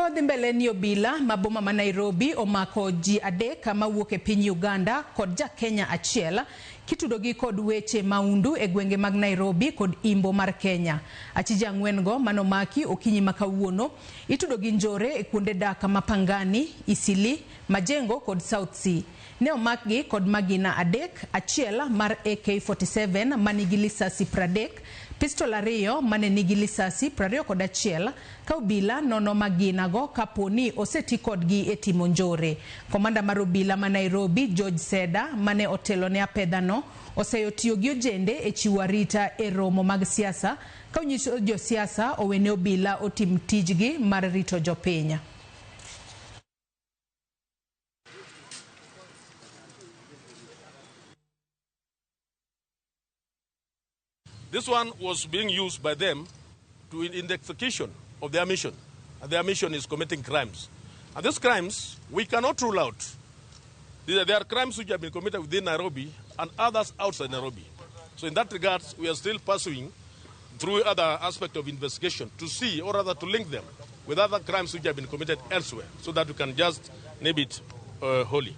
Ka wadhi mbele ni obila ma boma ma Nairobi omako ji adek mawuok e piny Uganda kod ja Kenya achiel kitudogi kod weche maundu e gwenge mag Nairobi kod imbo mar Kenya. Achije ang'wen go manomaki okinyi ma kawuono itudo gi njore e kuonde dak ma Pangani, Isili, Majengo kod South C. Ne omakgi kod magina adek, achiel mar AK47 manigi lisasi 30, pistol ariyo mane nigi lisasi 21 ka obila nono magina go kapo ni oseti kodgi e timo njore. Komanda mar obila ma Nairobi George Seda mane otelo ne apedha no oseyo tiyo gi ojende e chiwo arita e romo mag siasa ka onyiso josiasa owene obila otim tijgi mar rito jopiny. This one was being used by them in the execution of their mission. And their mission is committing crimes. And these crimes, we cannot rule out. There are crimes which have been committed within Nairobi and others outside Nairobi. So in that regard, we are still pursuing through other aspects of investigation to see, or rather to link them with other crimes which have been committed elsewhere, so that we can just name it wholly.